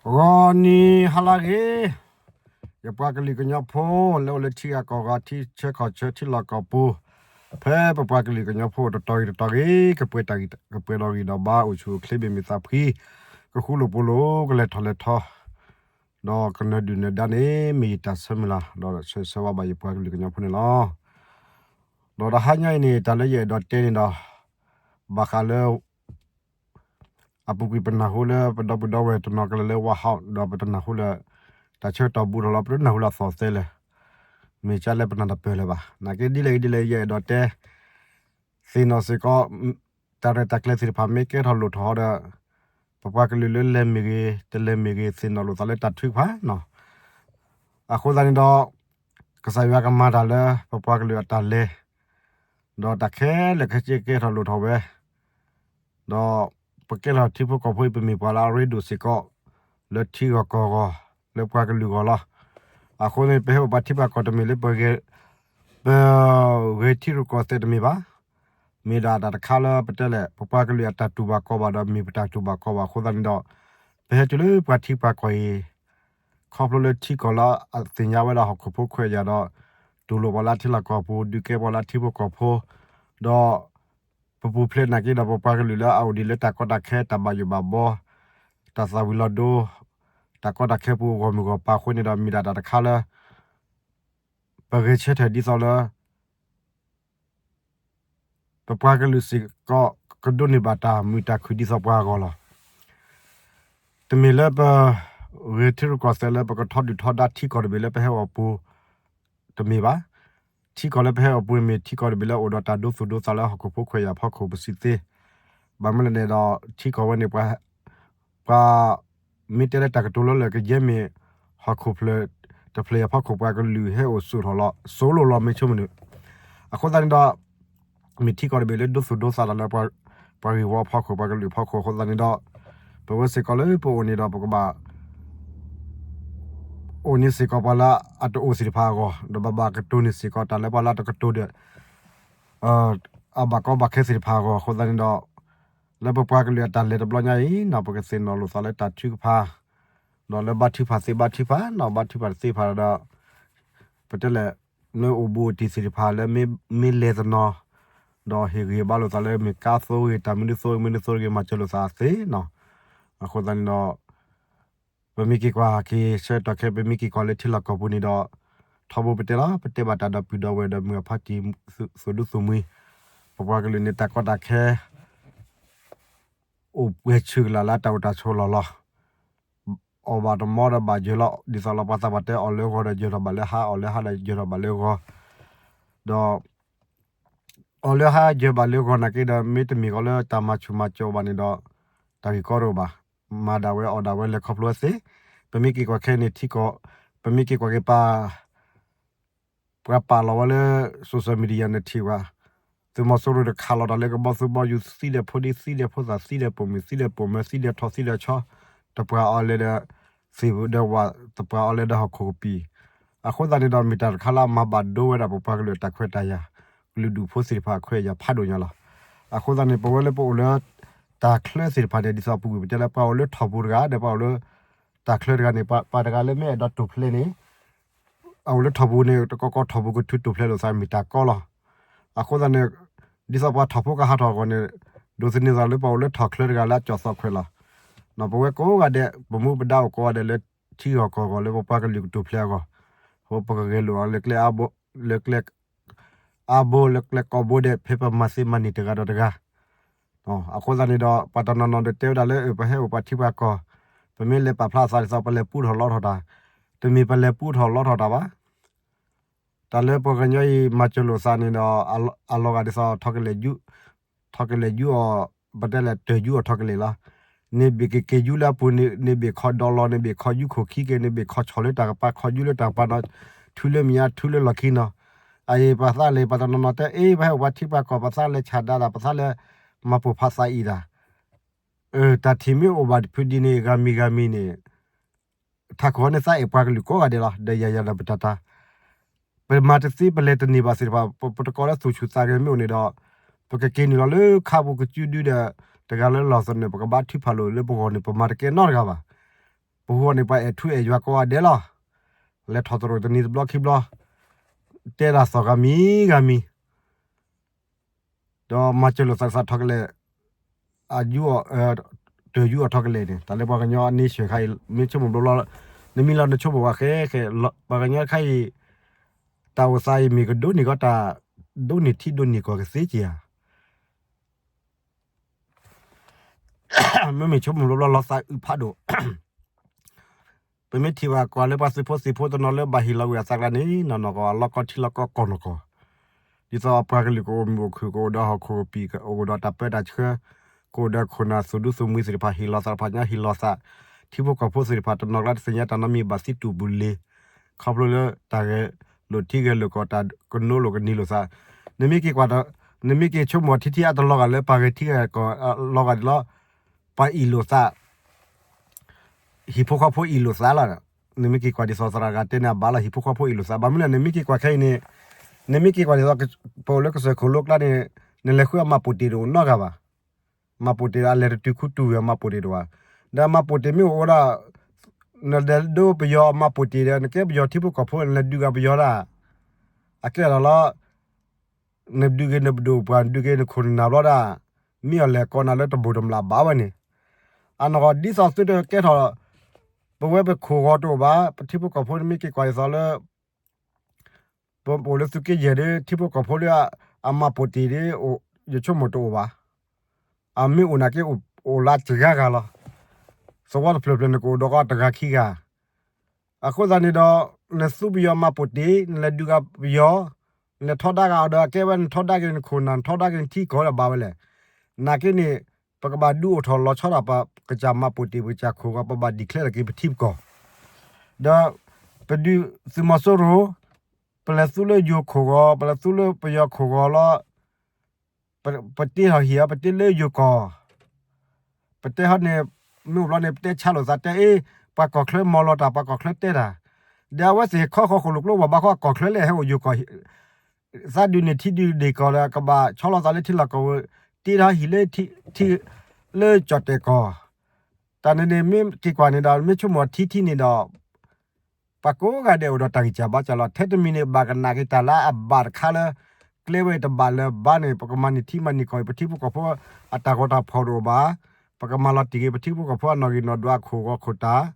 ဂီၤနံၤဟါလၢအဂ့ၤ, ယပှၤကလုာ်ကညီဖိ လၢအိၣ်လၢထံဂၤကီၢ်ဂၤ ထံဆၢကီၢ်ဆၢ ထံလီၢ်ကီၢ်ပူၤ, ဖဲပပှၤကလုာ်ကညီဖိတတီၤဂ့ၤတတီၤဂ့ၤ ကပှဲၤတၢ်ဂံၢ်တၢ်ဘါ အိၣ်ဆူၣ်အိၣ်ချ့ ဘၣ်မုာ်သးဖှံ, ကဃူလိာ်ဖိးလိာ် ကလဲၤထီၣ်လဲၤထီ ဒီးကနၢၤဒုၣ်နၢၤဒါန့ၣ် မ့ၢ်ယတၢ်ဆၢမုၢ်လၢ် ဒီးဆၢဂ့ၤဆၢဝါဘၣ်ယပှၤကလုာ်ကညီဖိန့ၣ်လီၤ. ဒီးတဟါညါအံၤန့ၣ် တၢ်လၢယအဲၣ်ဒိးတဲန့ၣ်ဒီး ဘၣ်ဃးလၢ အပူၤကွံာ်ပနၢ်ဟူလၢပဒီပုၢ်ဒီဝဲၢ်တနီၤကလဲၤလၢဝါဟီၣ် ဒီးပတနၢ်ဟူလၢ တၢ်ဆၢကတီၢ်ဘူးထီၣ်လီၤ ပတနၢ်ဟူလၢအသီၣ်သဲလဲၣ်, မ့ၢ်ကလဲၣ်ပနၢ်တပၢၢ်လၢၤဘၣ်. နာ်က့ဒ်လဲၣ်ဂ့ၤဒ်လဲၣ် ယအဲၣ်ဒိးတဲ သ့ၣ်နီၣ်စ့ၢ်ကီး တၢ်ရဲၣ်တၢ်ကျဲၤသ့ၣ်တဖၣ်မ့ၢ်ကဲထီၣ်လိၣ်ထီၣ်ဒီး ပပှၤကလုာ်လၢလဲၤမ့ၢ်ဂ့ၤ တလဲၤမ့ၢ်ဂ့ၤ သ့ၣ်နီၣ်လိာ်သးလၢတၢ်ထုကဖၣ်နီၤ. အဃိသတးန့ၣ်ဒီး ကစၢ်ယွၤကမၤတၢ်လၢပပှၤကလုာ်အတၢ်လဲၤ ဒီးတၢ်ခဲလၢာ်ခဲဆ့ကဲထီၣ်လိၣ်ထီၣ်ဝဲ ဒီးပကဲထီၣ်ထံဖိကီၢ်ဖိအံၤ ပမ့ၢ်ပှၤလၢအရ့ဒိၣ်စ့ၢ်ကီး လၢထံဂီၢ်ကီၢ်ဂီၢ် လၢပှၤကလုာ်ဂီၢ်လီၤ. အဃိန့ၣ် ပဟဲအိၣ်ပှၤထံပှၤကီၢ်တမ့ၢ်လၢ ပဂဲၤထံရူၢ်ကီၢ်သဲးတမ့ၢ်ဘၣ်. မ့ၢ်ဒၣ်တၢ်တခါလၢပတဲလဲၣ် ပပှၤကလုာ်အတၢ်တူၢ်ဘၣ်ကီဘၣ်ဒီး မ့ၢ်ပတၢ်တူၢ်ဘၣ်ကီဘၣ်အဃိသတးန့ၣ်ဒီး ပဟဲတုၤလၢပှၤထံပှၤကီၢ်အံၤ ခီဖျိလၢထံကီၢ်လၢအသ့ၣ်ညါဝဲဒၣ်ဟီၣ်ခိၣ်ဖိခွဲးယာ်ဒီး တူၢ်လိာ်ပှၤလၢထံလီၢ်ကီၢ်ပူၤ ဒုးကဲပှၤလၢထံဖိကီၢ်ဖိ, ဒီး ပပူၤဖျဲးနာ်က့ဒီး ပပှၤကလုာ်လၢအအိၣ်ဒံးလၢတၢ်ကီတၢ်ခဲ တၢ်ဘၣ်ယိၣ်ဘၣ်ဘီ, တၢ်သၣ်ဝံၤလီၤဒိ, တၢ်ကီတၢ်ခဲပူၤဂီၢ်မုၢ်ဂီၢ်ပၤအဃိန့ၣ်ဒီး မ့ၢ်ဒၣ်တၢ်တခါလၢ ပဂဲၤဆၢထၢၣ်ဒ်သိးလၢ ပပှၤကလုာ်စ့ၢ်ကီး ကဒိးန့ၢ်ဘၣ်တၢ်မုာ်တၢ်ခုၣ်ဒ်သိးပှၤအဂီၢ်လီၤ. တမ့ၢ်လၢပ ဂဲၤထံရူၢ်ကီၢ်သဲးလၢပကထီဒုၣ်ထီဒါထံကီၢ်တဘ့ၣ်လၢပဟဲအိၣ်ပူၤ တမ့ၢ်ဘၣ်. ထံကီၢ်လၢပဟဲအိၣ်ပူၤမ့ၢ်ထံကီၢ်တဘ့ၣ်လၢအိၣ်ဒီးတၢ်ဒိသူၣ်ဒိသးလၢဟီၣ်ခိၣ်ဖိခွဲးယာ်ဖီခိၣ်ပစံးသ့. ဘၣ်မနုၤလဲၣ်န့ၣ်ဒီး ထံကီၢ်ဝဲန့ၣ် ပှၤ ပှၤမ့ၢ်တဲလၢတၢ်ကတိၤလၢလၢာ်ကယဲၢ်မ့ၢ် ဟီၣ်ခိၣ်ဖျၢၣ်တဖျၢၣ်အံၤအဖီခိၣ် ပှၤကလုာ်ဟဲအိၣ်ဆိးထီၣ်လီၤ ဆိးလိာ်လီၤမ့ၢ်ဆိကမိၣ်န့ၣ်, အဃိသတးန့ၣ်ဒီး မ့ၢ်ထံကီၢ်တဘ့ၣ်လၢဒိသူၣ်ဒိသးတၢ်လၢ ပှၤဂ့ၢ်ဝီအဖီခိၣ် ပှၤကလုာ်အဖီခိၣ်အဃိသတးန့ၣ်ဒီး ပဝဲစ့ၢ်ကီးလၢပအိၣ်န့ၣ်ဒီး ပကဘၣ် အိၣ်န့ၣ်စ့ၢ်ကီးပှၤလၢအတအိၣ်သ့ၣ်တဖၣ်အဂီၢ် ဒီးဘၣ်ဘၣ်ကတိၤန့ၢ်စ့ၢ်ကီးတၢ်လၢပှၤလၢအတကတိၤဒီး အဘၣ်ကီဘၣ်ခဲသ့ၣ်တဖၣ်အဂီၢ်အဃိသတးန့ၣ်ဒီး လၢပပှၤကလုာ်အတၢ်လဲၤတဘျီညါအံၤနီၤ ပကသ့ၣ်နီၣ်လိာ်သးလၢတၢ်ထုကဖၣ် ဒီးလၢဘါထုကဖၣ်သ့ဘါထုကဖၣ်နီၤ ဘါထုကဖၣ်တသ့တဖၣ်ဒီး ပတဲလဲၣ် မ့ၢ်အိၣ်ဘူးအိၣ်တံၢ်သ့ၣ်တဖၣ်လၢမ့ၢ်လဲၤတနီၤ ဒီးဟ့ၣ်ဂံၢ်ဟ့ၣ်ဘါလိာ်သးလၢမ့ၢ်ကါသိဂ့ၤ တၢ်မနုၤသိဂ့ၤ မနုၤသိဂ့ၤ မၤစၢၤလိာ်သးသ့နီၤ. အဃိသတးန့ၣ်ဒီး ပမ့ၢ်က့ၤကွၢ်က့ၤဆၢကတီၢ်ခဲ ပမ့ၢ်က့ၤကွၢ်လၢထံလီၢ်ကီၢ်ပူၤန့ၣ်ဒီး ထီဘိပတဲလီၤ ပတဲဘၣ်တၢ်ဒီပုၢ်ဒီဝဲၢ်ဒီးမုၢ်အဖါတံၢ် သုးဒူသုးမှံၤ ပပှၤကလုာ်န့ၣ် တၢ်ကီတၢ်ခဲ အိၣ်ပှဲၤဆူၣ်ကလာ်လၢတၢ်အိၣ်တၢ်ဆိးလီၢ်လီၤ. အီၣ်ဘၣ်တမီဒီးဘၣ်ယၢၤလီၤ ဒ်သိးလီၤပှၤသးပှၢ်တဲ အီၣ်လၢဂီၤဒီးယၢၤထီၣ်ဘၣ်လၢဟါ အီၣ်လၢဟါဒီးယၢၤထီၣ်ဘၣ်လၢဂီၤ ဒီး အီၣ်လၢဟါယၢၤဘၣ်လၢဂီၤနာ်က့ဒီး မ့တမ့ၢ်ဃီလၢတၢ်မၤဆူၣ်မၤစိးဘၣ်န့ၣ်ဒီး တၢ်ဂ့ၢ်ကီတအိၣ်ဘၣ်. မၤဒၣ်ဝဲအီၣ်ဒၣ်ဝဲလဲၤခီဖျိဝဲသ့. ပမ့ၢ်က့ၤကွၢ်ခဲအံၤန့ၣ်ထံကီၢ် ပမ့ၢ်က့ၤကွၢ်က့ၤပ ပှၤပာ်လီၤဝဲလၢ social media န့ၣ်ထံၣ်ဝဲ သုးမီၤစိရိၤတခးလီၤတၢ်လၢကဘီသူဘီယူၤ သံဒီးဖိဒံ သံဒီးဖိသၣ် သံဒီးပိာ်မုၣ် သံဒီးပိာ်မၢၤ သံဒီးထီၣ် သံဒီးဆီ တပှၤအီၤလဲၤဒီး သ့ၣ်ဒီးဝၣ် တပှၤအီၤလဲၤဒီးဟီၣ်ခိၣ်ကပံာ်. အဃိသတးန့ၣ်ဒီး မ့ၢ်တၢ်တခါလၢအမၤဘၣ်ဒိဝဲဒၣ်ပပှၤကလုာ်အတၢ်ခွဲးတၢ်ယာ် ကလုာ်ဒူၣ်ဖိသ့ၣ်တဖၣ်အခွဲးအယာ်ဖးဒိၣ်ညါလီၤ. အဃိသတးန့ၣ် ပဝဲလၢပအိၣ်လၢ တၢ်ချၢသ့ၣ်တဖၣ်န့ၣ် ဒ်သိးအပူၤကွံာ်ပတဲလၢပှၤအိၣ်လၢထီၣ်ပူၤတဂၤဒီး ပှၤအိၣ်လၢ တၢ်ချၢတဂၤန့ၣ် ပှၤတဂၤလၢမ့ၢ်အဲၣ်ဒိးတူၢ်ဖျဲးန့ၣ် အအိၣ်လၢထီၣ်ပူၤန့ၣ် တကီကီထီၣ်ပူၤကထုးတူၢ်ဖျဲးလိာ်သးမ့ၢ်တၢ်ကီလီၤ. အဃိသတးန့ၣ် ဒ်သိးပှၤထီၣ်ဖိကဟးထီၣ်အဂီၢ်န့ၣ် ဒိးသန့ၤသးလၢပှၤအိၣ်လၢထီၣ်ချၢတဂၤလၢအကၠီၣ်သီၣ်ခွဲးလီၤ. ပဝဲကိးဂၤဒဲး ပမူပဒါအိၣ်ကိးဂၤဒဲးလၢထံဂီၢ်ကီၢ်ဂီၢ်လၢပပှၤကလုာ်ကတူၢ်ဖျဲးအဂီၢ် အဃိပကဂဲၤလိာ်အီၤလၢကျဲ လၢကျဲ အါဘိလၢကျဲကိးဘိဒဲး ဖဲပမၤသ့မၤန့ၢ်တဂၤဒီးတဂၤ အဃိသတးန့ၣ်ဒီး ပှၤတနီၤနီၤဒီးတဲဝဲဒၣ်လၢ ပဟဲအိၣ်ပှၤထံပှၤကီၢ် ပမ့ၢ်လဲၤပာ်ဖျါအသးဒ်သိးပလဲၤပူထီၣ်လီထီၣ်တၢ်, တမ့ၢ်ပလဲၤပူထီၣ်လီထီၣ်တၢ်ဘၣ်. တၢ်လၢပှၤကညီအံၤမၤစၢၤလိာ်သးန့ၣ်ဒီး အလီၤဂာ်ဒ်သိး ထီၣ်ကလဲၤယူအီၤ ပတဲလဲၣ်တၢၢ်ယူအီၤထီၣ်ကလဲာ်လီၤ. န့ၣ်ဘ့ၣ်ကက့ၤယူလၢအပူၤန့ၣ် န့ၣ်ဘ့ၣ်ခီဒီလီၤ န့ၣ်ဘ့ၣ်ခီယူခိၣ်ခံက့ၤ န့ၣ်ဘ့ၣ်ခီဆီၣ်လၢတၢ်ကပၤ ခီယူလၢတၢ်ကပၤနီၤ ထုလၢမံၤညါ ထုလၢလီၢ်ခံနီၤ. အအံၤပှၤသးလဲၤ ပှၤတနီၤနီၤတဲ အ့ ပဟဲအိၣ်ပှၤထံပှၤကီၢ် ပသးလဲၤဆၣ်ဒါတၢ် ပသးလဲၤမၤပိာ်ဖးသးအံၤတၢ် တၢ်ထံၣ်မ့ၢ်အိၣ်ဘၣ်တဖုဒ်န့ၣ် ဂၤမံၤဂၤမံၤန့ၣ် ထးခိၣ်အီၤန့ၣ်သးအဲၣ်ပှၤကလုာ်ကိးဂၤဒဲးလီၤ. ဒီးယၤယၤဒီးပတၢ်တၢ် ပမၤတသ့ပလဲၤတန့ၢ်ဘၣ်သ့ၣ်တဖၣ် ပတကိးလၢသူၣ်ဆူၣ်သးဂဲၤမ့ၢ်အိၣ်န့ၣ်ဒီး ပကက့ၤနုာ်လီၤလၢခါပူၤကစုဒုဒီး တဂၤလၢလီၢ်သနၢၣ် ပကဘါထုကဖၣ်လိာ်လၢပဂီၢ်န့ၣ် ပမၤတကဲနီတဂၤဘၣ်. ပ ပဟူအီၤန့ၣ် ပှၤအဲၣ်ထူအဲၣ်ယွၤကိးဂၤဒဲးလီၤ. လဲၤထီၣ်သရိာ်တနံၤတဘျီခံဘျီ, တဲတၢ်သီၣ်ဂၤမံၤဂၤမံၤ, ဒီးမၤစၢၤလိာ်သးသးထီကလဲာ်, အယူအီၤ, တၢ်ယူအီၤထီကလဲာ်န့ၣ် တၢ်လၢပှၤကညီအနံၣ်ဆၢၣ်ခါအံၤ မ့ၢ်ဆိကမိၣ်ဘျီဘျီ, နမ့ၢ်လီၤနဆိကမိၣ်ဝဲဃဲဃဲ, ပှၤကညီတခါအံၤ တၢ်အိၣ်သးအံၤမ့ၢ်ကဒိးန့ၢ်ကီးတၢ်, ဒိးန့ၢ်ထံဒိးန့ၢ်ကီၢ်ကသ့က့ၤဧါ. မ့မ့ၢ်ဆိကမိၣ်ဘျီဘျီလီၤသးအုးဖးဒိၣ်, ပမ့ၢ်ထံၣ်ဘၣ်ကွၢ်လၢပှၤသုးဖိသံၣ်ဖိတနီၤလၢဘၣ်ဟ့ၣ်လီၤကွံာ်အသးကျါန့ၣ် နီၢ်နီၢ်ကီၢ်လီၢ်ကီၢ်ထံလီၢ်ကီၢ်ကီၢ်နီၢ်ကီၢ်, ဒ်သိးပှၤကလုာ်ကအိၣ်မုာ်အိၣ်ခုၣ် ကအိၣ်ဒီးဟီၣ်ခိၣ်ကပံာ် ကအိၣ်ဒီးတၢ်ပၢတၢ်ဆှၢ, ကအိၣ်ဒီးခိၣ်နၢ်သူၣ်ဒူသူၣ်မှံသ့ၣ်တဖၣ် ဟ့ၣ်လီၤသးတဖၣ်ညါဟ့ၣ်လီၤသး, ထံဖိကီၢ်ဖိသ့ၣ်တဖၣ်တနီၤကျါတသ့ၣ်ညါတၢ်နီတမံၤဘၣ်သံတူၢ်ပူၤလ့ၤ, ခီဖျိလၢတၢ်ဂဲၤလိာ်ထံဂဲၤလိာ်ကီၢ် တၢ်ကနိးလိာ်ကနံၤလိာ်သး, နမ့ၢ်က့ၤကွၢ်, နမ့ၢ်က့ၤဆိကမိၣ်ထံထံအတလီၤဂာ်လၢပှၤဂဲၤထံဂဲၤကီၢ်လီၤဂာ်ဒ်လီၤ, ပှၤအ့ၣ်လိာ်သး ဟံၣ်ဖိဃီဖိအ့ၣ်လိာ်သးလီၤ. နမ့ၢ်က့ၤကွၢ်ဒ်သိးသရၣ်တဂၤတဲန့ၣ် အဘၣ်လီၤ ဟံၣ်ဖိဃီဖိအ့ၣ်လိာ်သး ဘၣ်မနုၤလဲၣ် နမ့ၢ်က့ၤကွၢ်ခဲအံၤန့ၣ်, နမ့ၢ်က့ၤကွၢ်ဒ်သိး ပအိၣ်လၢကစၢၢ်ခိၣ်လိကျါန့ၣ်, နလဲၤဃုအမၤပိာ်တ့ၢ်တအိၣ်နီတဂၤဘၣ်. မၤပိာ်တ့ၢ်ဒီးအလဲၤတတုၤခူတုၤဝဲအမၤပိာ်တ့ၢ်တအိၣ်ဘၣ်. ဒီးအမၤပိာ်တ့ၢ်မ့ၢ်အိၣ်ဝဲဒၣ်, နလဲၤဒိပယီၤအမၤပိာ်တ့ၢ်ဒီး နကဲပယီၤထံဖိကီၢ်ဖိ နလဲၤဒုးဂၤပယီၤဒၣ် အကဲဒၣ်လီၤ. နဒုးက့ၤနပဒိၣ်ပှၢ် နဒုးက့ၤနခိၣ်နနၢ်ဘျီဒၣ်, မ့ၢ်အီၤလဲၤကိးနၤလၢတဘိၣ်တမျၢ်ဘၣ်ဝဲန့ၣ်, အနီၢ်ကီၢ်ဒ်သိးသုတကဲထီၣ်, ပဝဲပခိၣ်ဂီၤတအိၣ်ဘၣ်, ပထံဖိကီၢ်ဖိန့ၣ်မ့ၢ်က့ၤကွၢ်ဒ်သိးလၢ ပအိၣ်လၢသုးက့ယဲၢ်ဒီး ထံဖိကီၢ်ဖိဒီး အမၤပိာ်တ့ၢ်ဒီး ယဆိကမိၣ်တအိၣ်ဘၣ်. အမ့ၢ်အိၣ်နာ်က့ အိၣ်လၢစှၤဂၤလီၤ. သဝီတဖျၢၣ်ဖျၢၣ်န့ၣ် ကအိၣ်ဒီးကီးတဂၤခံဂၤ. အဃိသတးန့ၣ်ဒီး နသူပယီၤမၤပိာ်တ့ၢ် နလဲၤဒုးဂၤပယီၤ, နလဲၤထီဒါဂၤအီၤဒီး အကဲဝဲနထီဒါက့ၤနခိၣ်နၢ် နထီဒါက့ၤနထံကီၢ်ဒီးဘၣ်ဝဲလဲၣ်. နာ်က့န့ၣ် ပကဘၣ်ဒုးအိၣ်ထီၣ်လီၤဆီဒၣ်ပကစၢ်မၤပိာ်တ့ၢ်ပကစၢ်ခိၣ်ဂီၤ ပဘၣ် declare လီၤက့ၤပထံပကီၢ်, ဒီး ပဒုးသုးမီၤစိရိၤ, ပလဲၤသူလၢယိၤခိၣ်ဂီၤ ပလဲၤသူလၢပယီၤခိၣ်ဂီၤလီၤ. ပတ့ထီၣ်ဟံၣ်ဧါ ပတ့လၢယိၤကီၢ်, ပတဲဟီန့ၣ်, မ့ၢ်အိၣ်ဘျီန့ၣ် ပတဲဆါလိာ်သးတဲအ့ၣ်, ပှၤကီၢ်ချၢမီၤလီၤတၢ် ပှၤကီၢ်ချၢတဲတၢ်, ဒီးအဝဲသ့ၣ်ခီဃီၤဃိၣ်လိာ်ကျိ ပှၤဘၣ်ဃီအကီၢ်ချၢလဲၣ် ဟဲအိၣ်ယိၤကီၢ်, သးဒုးန့ၢ်ထံဒုးဒ့ၣ်ကီၢ်ဒီး ကဘၣ်ဆီလီၤသးလၢထံလီၢ်ကီၢ်ဝဲ, တ့ထီၣ်ဟံၣ်လၢထံ, ထံ, လၢကၠီၣ်တဲၣ်ကီၢ်, တၢ်န့ၣ်န့ၣ် မ့ၢ်က့ၤကွၢ်န့ၣ်ဒီး မ့ၢ်ဆိကမိၣ်ထံထံန့ၣ်ဒီး ပှၤကိးဂၤဒဲးအိၣ်ဒီးတၢ်ဂံၢ်စၢ်ဘါစၢ်လီၤ. ထဲတမံၤန့ၣ် ဘၣ်ကနၣ်က့ၤတၢ်လၢအဘၣ်တခါလၢ ကျဲဝဲတဘၣ်လၢၤဘၣ်န့ၣ် ပကမၤန့ၢ်ထံမၤန့ၢ်ကီၢ်အံၤ ပထံဖိကီၢ်ဖိအတၢ်ဂီၤတၢ်ဖီၣ်တအိၣ်ဘၣ်, ပကမၤလီၤတံၢ်က့ၤပထံဖိကီၢ်ဖိအနီၢ်ဂံၢ်နီၢ်ဒွးအခိၣ်ဂီၤခိၣ်တၢ်,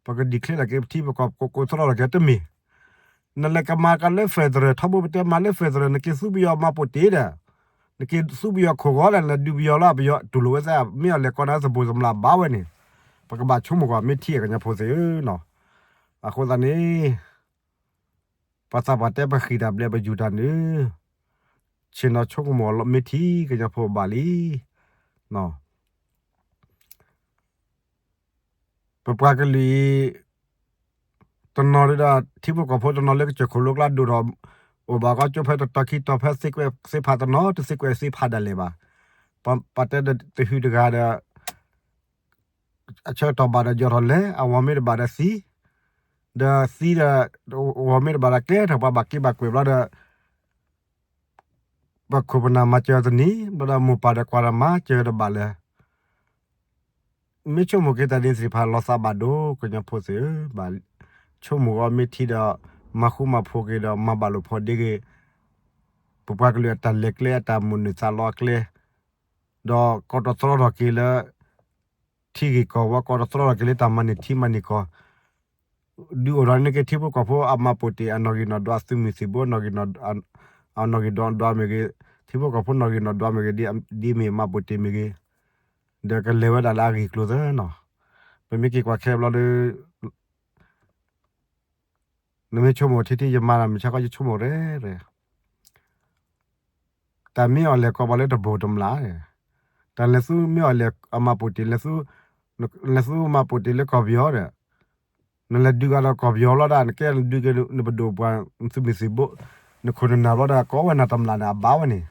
ပက declare လီၤက့ၤပထံပကီၢ် ကိးသရီလီၤက့ၤတမ့ၢ် နလဲၤကမၤကလၢ federal ထီဘိပတဲမၤလၢ federal နက့ၤသူပယီၤမၤပိာ်တ့ၢ်ဒီး, နက့ၤသူပယီၤခိၣ်ဂီၤဒီး နဒုးပယီၤလီၤ ပယီၤတူၢ်လိာ်ဝဲသ့ မ့ၢ်အီၤလဲၤကိးနၤသဘိၣ်သမလၢ်ဘၣ်ဝဲန့ၣ်, ပကဘၣ်ဆိကမိၣ်ကွၢ်မ့ၢ်ထံအကညီဖိသ့ၣ်ဧၢနီၤ. အဃိသတးန့ၣ် ပှၤသးပှၢ်တဲပဃံၢ်တၢ်ဘျဲးပယူၤတၢ်နုၢ်, ဆ့ၣ်နီၤဆိကမိၣ်မ့ၢ်ထံကညီဖိဘၣ်လံ. ပပှၤကလုာ်အံၤ တနီၤဒီး ထံဖိကီၢ်ဖိတနီၤလၢကစၢၢ်ခိၣ်လိကျါဒိၣ်ထီၣ် အိၣ်ဘၣ်ကီကၠိဖဲတတီၤခံတီၤဖဲသ့ကွဲးသ့ဖးတနီၤ တသ့ကွဲးသ့ဖးဒၣ်လဲာ်ဘၣ်. ပှၤတဲတဟုတဂၤဒီး အဆၢကတီၢ်ဘၣ်ဒီးယီၢ်ထီၣ်လဲၤ အဝီၤမ့ၢ်တဘၣ်ဒီးသံ, ဒီးသံဒီး ဝီၤမ့ၢ်တဘၣ်ဒီးကဲထီၣ်ပှၤဘၣ်က့ဘၣ်ကွဲးဘျီဒီး ပခိၣ်ပနၢ်မၤစၢၤတနံၤ ဘျီဒီးမိၢ်ပၢ်ဒီးကွၢ်ဒီးမၤစၢၤတဘၣ်လၢၤ. မ့ၢ်ဆိကမိၣ်က့ၤတၢ်န့ၣ်သ့ၣ်တဖၣ်လီၤသးဘၣ်ဒိ ကညီဖိသ့ၣ်ဧၢ, ဘၣ်ဆိကမိၣ်အီၤမ့ၢ်ထံဒီး မၤဃူမၤဖိးက့ၤဒီး မၤဘၣ်လိာ်ဖိးဒ့က့ၤ ပပှၤကလုာ်အတၢ်လဲၤကျဲ အတၢ်မိၣ်န့ၢ်သးလီအကျဲ, ဒီးကိးတသြီထီၣ်က့ၤလၢ ထံဂ့ၢ်ကီၢ်ဝဲ ကိးတသြီထီၣ်က့ၤလၢတၢ်မၤန့ၢ်ထံမၤန့ၢ်ကီၢ် ဒုးအိၣ်ထီၣ်န့ၢ်က့ၤထံဖိကီၢ်ဖိအမၤပိာ်တ့ၢ် အနီၢ်ဂံၢ်နီၢ်ဒွး သုးမုၢ်သံၣ်ဘိ အနီၢ်ဂံၢ်နီၢ်ဒွးမ့ၢ်ဂ့ၤ, ထံဖိကီၢ်ဖိနီၢ်ဂံၢ်နီၢ်ဒွးမ့ၢ်ဂ့ၤ, ဒ်မ့ၢ်မၤပိာ်တ့ၢ်မ့ၢ်ဂ့ၤ, ဒီးကလဲၤဝဲဒၣ်လၢအဂ့ၢ်ကျိၤသၢနီၤ. ပမ့ၢ်က့ၤကွၢ်ခဲဘျီဒီး နမ့ၢ်ဆိကမိၣ်ထံထံ ယမၤတၢ်မုၢ်ဆါခီယဆိကမိၣ်ရဲၣ် တၢ်မ့ၢ်အီၤလဲၤကိးပှၤလၢတဘိၣ်တမျၢ်, တၢ်လဲၤသူမ့ၢ်အီၤလဲၤအမၤပိာ်တ့ၢ်, လဲၤသူမၤပိာ်တ့ၢ်လၢကီၢ်ပယီၤဒီး, နလဲၤဒုးဂၤဒီးကီၢ်ပယီၤလီၤဒၣ် နကဲဒုးက့ၤနပဒိၣ်ပှၤ သုးမုၢ်သံၣ်ဘိ, နခိၣ်နနၢ်လီၤဒၣ် ကိးဝဲနၤတမျၢ်န့ၣ် အဘၣ်ဝဲန့ၣ်,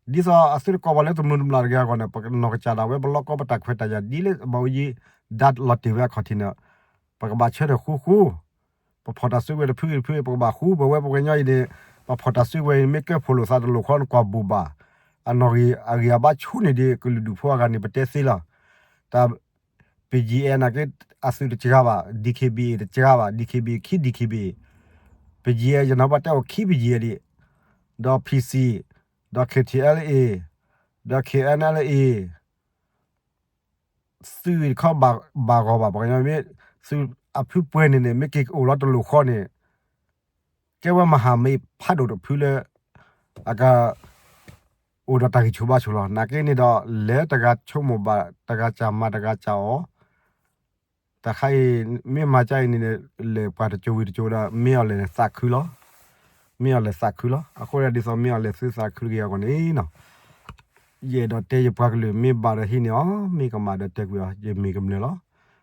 ဒ်သိးအသုတကိးပှၤလၢတမုၢ်တမျၢ်တဂ့ၤအဂီၢ်န့ၣ် ပကနီၢ်ကစၢ်ဒၣ်ဝဲ ပလီၢ်ကီၢ်ပတၢ်ခွဲးတၢ်ယာ်ဒ်လၢဘၣ်အိၣ်ယံၤ ဒၣ်လီၤတ့ၢ်ဝဲအခီၣ်ထံးန့ၣ်, ပကဘၣ်ဆၢထၢၣ်ဃူဃူ ပဖီၣ်တၢ်စုကဝဲၤတဖုဂ့ၤတဖုဂ့ၤ ပကဘၣ်ဃူ ပဝဲပှၤကညီအံၤန့ၣ်, ပဖီၣ်တၢ်စုကဝဲၤအံၤ မ့ၢ်ကဲဖိးလိာ်သးတလိၣ်ဃီ နကွၢ်ဘူးဘၣ်, အနီၢ်ဂံၢ်အဂံၢ်အဘါဆူန့ၢ်ဒံး ကလုာ်ဒူၣ်ဖိအဂၤန့ၣ် ပတဲသ့လီၤ. တၢ်, ပယီၤအဲၣ်နာ်က့ အသုးတစှၤဘၣ် DKBA တစှၤဘၣ် DKBA ခံ DKBA ပယီၤအဲၣ် ယနီၢ်ဘၣ်တဲအိၣ်ခံပယီၤအဲၣ်ဒံး ဒီး PC ဒီး KTLA ဒီး KNLA သုးတခီဘၣ်ဂီၤဘၣ် ပှၤကညီမ့ၢ် သုးအဖုပှဲၤန့ၣ်န့ၣ် မ့ၢ်က့ၤအိၣ်လီၤတလိာ်ဃီန့ၣ် ကဲဝဲမဟာမိတ်ဖးဒိၣ်တဖုလၢ အက အိၣ်ဒီးတၢ်ဂံၢ်ဆူၣ်ဘါဆူၣ်လီၤ. နာ်က့န့ၣ်ဒီး လဲၤတဂၤဆိကမိၣ်ဘၣ် တဂၤစၢ်မၤတဂၤစၢ်အီၣ် တၢ်ခါအံၤ မ့ၢ်မၤကါအံၤန့ၣ် လဲၤပှၤတကၠိဝံၤတကၠိဒီး မ့ၢ်အီၤလဲၤန့ၣ်သးခုလီၤ. မ့ၢ်အီၤလဲၤသးခုလီၤ. အဃိဒီးဒ်သိး မ့ၢ်အီၤလဲၤသုသးခုတဂ့ၤအဂီၢ်န့ၣ်နီၤ ယအဲၣ်ဒိးတဲယပှၤကလုာ် မ့ၢ်ဘၣ်ဒီးဟံးန့ၢ်အီၤ မ့ၢ်ကမၣ်ဒီးတဲကွံာ်အီၤ ယမ့ၢ်ကမျၢၢ်လီၤ.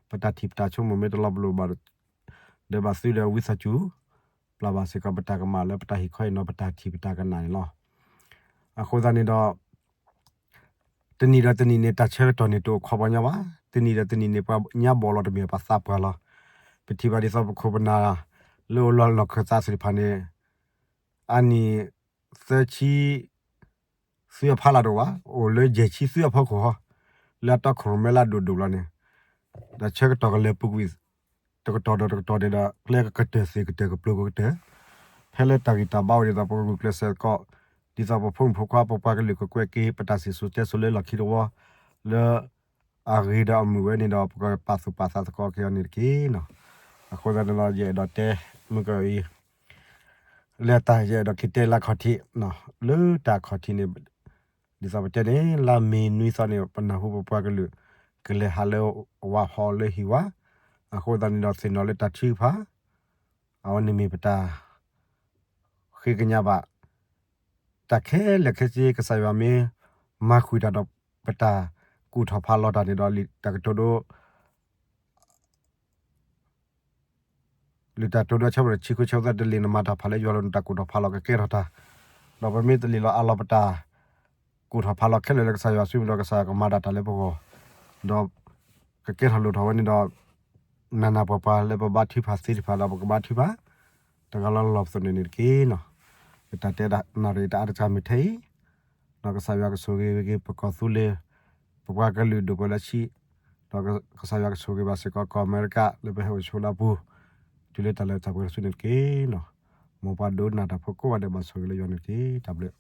ပတၢ်ထံၣ်ပတၢ်ဆိကမိၣ်မ့ၢ်တလီၤပလိာ်ဘၣ်ဒီး ဒီးဘၣ်သုဒီးဝံသးစူၤ ပျၢ်ဘၣ်စ့ၢ်ကီးပတၢ်ကမၣ်လၢပတၢ်ဟ့ၣ်ခီဟ့ၣ်နီၤ ပတၢ်ထံၣ်ပတၢ်ကနၣ်န့ၣ်လီၤ. အဃိသတးန့ၣ်ဒီး တနံၣ်ဒီးတနံၣ်န့ၣ် တၢ်ဆၢကတီၢ်န့ၣ် တအိၣ်ခိးပှၤညီဘၣ်. တနံၣ်ဒီးတနံၣ်န့ၣ် ပှၤညါဘီၣ်လီၤတမ့ၢ်ပှၤသးပှၢ်လီၤ. ပထံၣ်ဘၣ်ဒ်သိးပခိၣ်ပနၢ် လၢအိၣ်လီၤလီၢ်ခၢၣ်သးသ့ၣ်တဖၣ်န့ၣ် အနံၣ်သၢဆံ သုအဖီလာ်တအိၣ်ဘၣ်, အိၣ်လၢယဲၢ်ဆံသုအဖီခိၣ်ဟီ, လၢအတီခိၣ်ရိၣ်မဲလၢအဒိၣ်ဒိၣ်လီၤန့ၣ်, ဒီးဆၢကတီၢ်ကလဲၤပူၤကွံာ် တကတီၢ်ဒီးတကတီၢ်န့ၣ်ဒီး ကျဲကကတၢၢ်သ့ၣ်ကတၢၢ်ကပျိၤကကတၢၢ်, ဖဲလၢတၢ်ဂံၢ်တၢ်ဘါအိၣ်ဒ်သိး ပကဂုာ်ကျဲးစၢးသကိး, ဒ်သိးပဖိမုၣ်ဖိခွါ ပပှၤကလုာ်ကကွဲးက့ၤ ပတၢ်စံၣ်စိၤတဲစိၤလၢလီၢ်ခံတဝီ လၢ အဂ့ၤဒီးအမုာ်ဝဲန့ၣ်ဒီး ပကပာ်သူၣ်ပာ်သးသကိးက့ၤအီၤန့ၣ်တက့ၢ်နီၤ. အဃိသတးန့ၣ်လီၤ ယအဲၣ်ဒိးတဲ မုၢ်ကီၢ်အံၤ လၢတၢ်ယအဲၣ်ဒိးက့ၤတဲလၢခီၣ်ထံး, လၢတၢ်ခီၣ်ထံးန့ၣ် ဒ်သိးပတဲန့ၣ် လါမ့ၤနွံသီန့ၣ် ပနၢ်ဟူပပှၤကလုာ် ကလဲၤဟးလၢဝါဟီလၢဟံၣ်ဝါ, အဃိသတးန့ၣ်ဒီးသ့ၣ်နီၣ်လၢတၢ်ထုကဖၣ်, အဝဲန့ၣ်မ့ၢ်ပတၢ် ဃ့ကညးဘၣ် တၢ်ခဲလၢာ်ခဲဆ့ ကစၢ်ယွၤမ့ၢ်မၤဃုာ်တၢ်ဒီး ပတၢ်ကူၣ်ထီၣ်ဖးလီၤတၢ်န့ၣ်ဒီး လံာ်တၢ်ကတိၤဒိ လံာ်တၢ်ကတိၤဒိ အဆၢဖိတဆံဃု ဆၢဖိသၢ တလ့ၣ်နမၤတၢ်ဖးလၢယွၤလီၤ နတၢ်ကူၣ်ထီၣ်ဖးလီၤကကဲထီၣ်တၢ်, ဒီးပမ့ၢ်တလ့ၣ်လီၤအးလီၤပတၢ် ကူၣ်ထီၣ်ဖးလီၤခဲလၢာ်လၢကစၢ်ယွၤစုပူၤဒီး ကစၢ်ယွၤကမၤဒၣ်တၢ်လၢပဂီၢ်, ဒီးကကဲထီၣ်လိၣ်ထီၣ်ဝဲန့ၣ်ဒီး နးနးပှၤပှၤလၢပဘါထုကဖၣ်သ့တဖၣ်ဒီး ပကဘါထုကဖၣ်, တဂၤလီၤလီၤပသးန့ၣ်န့ၣ်တက့ၢ်နီၤ. ပတၢ်တဲဒၣ်နၣ်ရံၣ်တအါတကၢ်မ့ၢ်ထဲအံၤ, ဒီးကစၢ်ယွၤကဆိၣ်ဂ့ၤက့ၤ ပကီၢ်သူလ့ၤ ပပှၤကလုာ်ဒိၣ်ပှဲၤလၢဆံး, ဒီးကစၢ်ယွၤကဆိၣ်ဂ့ၤဘၣ်စ့ၢ်ကီး ကီၢ်အမဲရကၤ လၢပဟဲအိၣ်ဆိးလၢအပူၤ, တုၤလၢတၢ်လၢတၢ်ပှဲၤတစုန့ၣ်တက့ၢ်နီၤ. မ်ပှၤဒိကနၣ်တၢ်ဖိကိးဂၤဒဲး ဘၣ်ဆိၣ်ဂ့ၤလၢယွၤန့ၣ်တက့ၢ်. တၢ်ဘျုး